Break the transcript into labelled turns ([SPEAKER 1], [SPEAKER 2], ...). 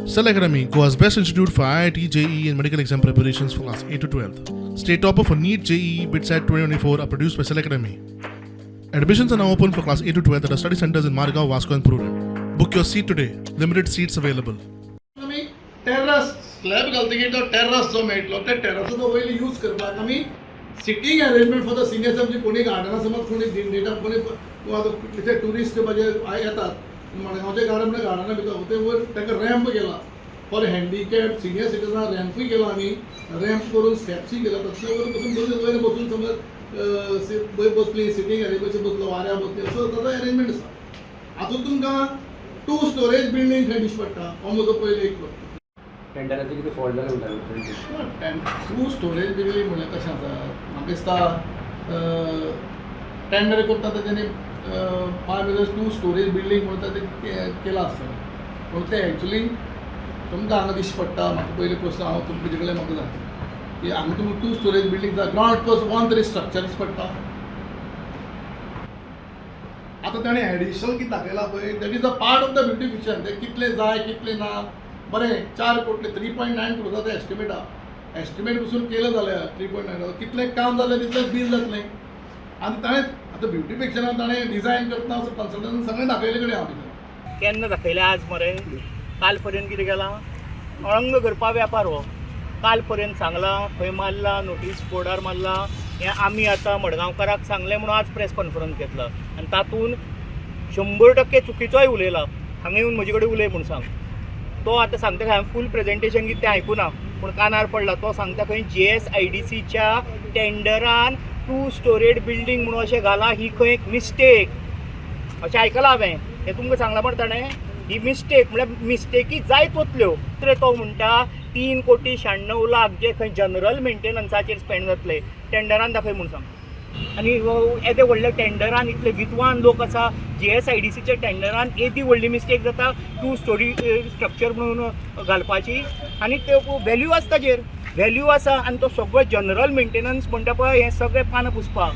[SPEAKER 1] Cell Academy, Goa's best institute for IIT, JEE, and medical exam preparations for class 8 to 12. State topper for NEET, JEE, BITSAT 2024 are produced by Cell Academy. Admissions are now open for class 8 to 12 at our study centers in Margao, Vasco, and Prudent. Book your seat today. Limited seats available.
[SPEAKER 2] आमी terrace slab घालतकीर तो terrace जो मेळटलो, त्या टेरसाचो वयले use करपाक आमी sitting arrangement for the seniors. आमची कोणी गार्डना समज कोणी दिंडेटा, कोणी किंवा आतां कितलेशे ट्युरिस्ट म्हणजे येतात मडगांवचे गार्डन म्हणल्यार गार्डना भितर ते वयर ताका रॅम्प केला फॉर हँडिकॅप सिनियर सिटीजन. रॅम्पूय केला आमी, रॅम्प करून स्टेप्सूय केला. तसले वयर बसून बसून वयर बसून समज वयर बसली, सिटींग अरेंजमेंट बसलो, वाऱ्यार बसली, असो ताजो अरेंजमेंट आसा. हातूंत तुमकां टू स्टोरेज बिल्डींग खंय दिश्टी पडटा? हो म्हजो पयलो एक प्रश्न.
[SPEAKER 3] टेंडराचे कितें फॉल्ट जालें म्हणटा?
[SPEAKER 2] टू स्टोरेज बिल्डींग म्हणल्यार कशें आसा, म्हाका दिसता टेंडर करता तेणी माय टू स्टोरेज बिल्डींग म्हणटा ते केलां आसतलें, पूण तें एक्चुली तुमकां हांगा दिश्टी पडटा. म्हाका पयले प्रश्न हांव तुमचे कडेन म्हाका जाय की हांगा तुमकां टू स्टोरेज बिल्डींग जाय, ग्रावंड प्लस वन तरी स्ट्रक्चर दिश्टी पडटा. आतां ताणें एडिशनल कितें दाखयलां पळय, that is a part of the beautification. ते कितले जाय, कितले ना, बरें, 4 कोटी, 3.9 क्रोर्साचो एस्टिमेट आहा. एस्टिमेट पसून केलें जाल्यार 3.9 कितलें काम जालें तितलें बील जातलें. आनी ताणें आतां ब्युटिफिकेशनान ताणें डिजायन करतना असो कन्सल्टंट सगळें दाखयले कडेन हांव भितर.
[SPEAKER 4] केन्ना दाखयलें? आज मरे. काल पर्यंत कितें केलां? अळंग करपा व्यापार हो. काल पर्यंत सांगलां, खंय मारला नोटीस बोर्डार मारला. हें आमी आतां मडगांवकाराक सांगलें म्हणून आज प्रेस कॉन्फरन्स घेतला आनी तातूंत 100% चुकीचोय उलयला. हांगा येवन म्हजे कडेन उलय म्हूण सांग. तो आतां सांगता खंय, हांवें फूल प्रेजेंटेशन कितें तें आयकुना पूण कानार पडला. तो सांगता खंय जीएसआयडीसीच्या टेंडरान टू स्टोरेड बिल्डींग म्हणून अशें घालां, ही खंय एक मिस्टेक अशें आयकलां हांवें. हें तुमकां सांगलां मरे ताणें. ही मिस्टेक म्हळ्यार मिस्टेकी जायत वतल्यो. दुसरें, तो म्हणटा 3 कोटी 96 लाख जे खंय जनरल मेंटेनन्साचेर स्पेंड जातले, टेंडरान दाखय म्हूण सांग. आनी येदे व्हडल्या टेंडरान, इतले विद्वान लोक आसा, जीएसआयडीसीच्या टेंडरान येदी व्हडली मिस्टेक जाता टू स्टोरी स्ट्रक्चर म्हणून घालपाची. आनी ते व्हॅल्यू आसा, ताजेर व्हॅल्यू आसा आनी तो सगळो जनरल मेंटेनन्स म्हणटा पळय, हें सगळें पानां पुसपाक.